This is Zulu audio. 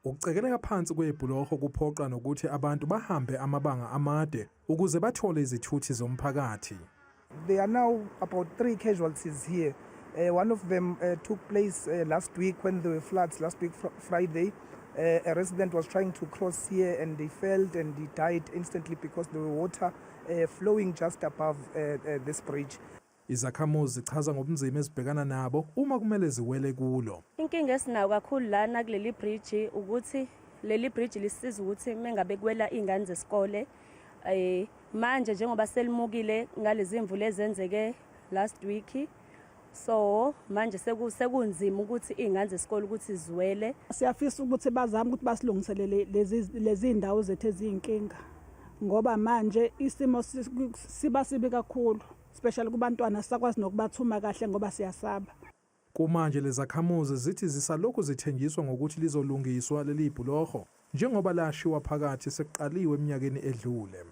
Ukucekeleka phansi kwebhuloho kuphoqa nokuthi abantu bahambe amabanga amade ukuze bathole izithuthi zomphakathi. There are now about three casualties here. One of them took place last week when there were floods, last week Friday. A resident was trying to cross here and he fell and he died instantly because there were water flowing just above this bridge. Izakhamuzi zichaza ngobunzima ezibhekana nabo uma kumele ziwele kulo. Inkinga esinayo kakhulu lana kuleli bridge ukuthi leli bridge lisiza ukuthi mengabe kuwela iy'ngane zesikole. Manje njengoba selimukile ngalezi mvula ezenzeke last week, so manje sekunzima ukuthi iy'ngane zesikole ukuthi ziwele. Siyafisa ukuthi bazame ukuthi basilungiselele lezi ndawo zethu eziyinkinga, ngoba manje isimo siba sibi kakhulu, especially kubantwana, sisakwazi nokubathuma kahle ngoba siyasaba. Kumanje lezakhamuzi zithi zisalokhu zithenjiswa ngokuthi lizolungiswa leli bhuloho njengoba lashiwa phakathi sekuqaliwe eminyakeni edlule.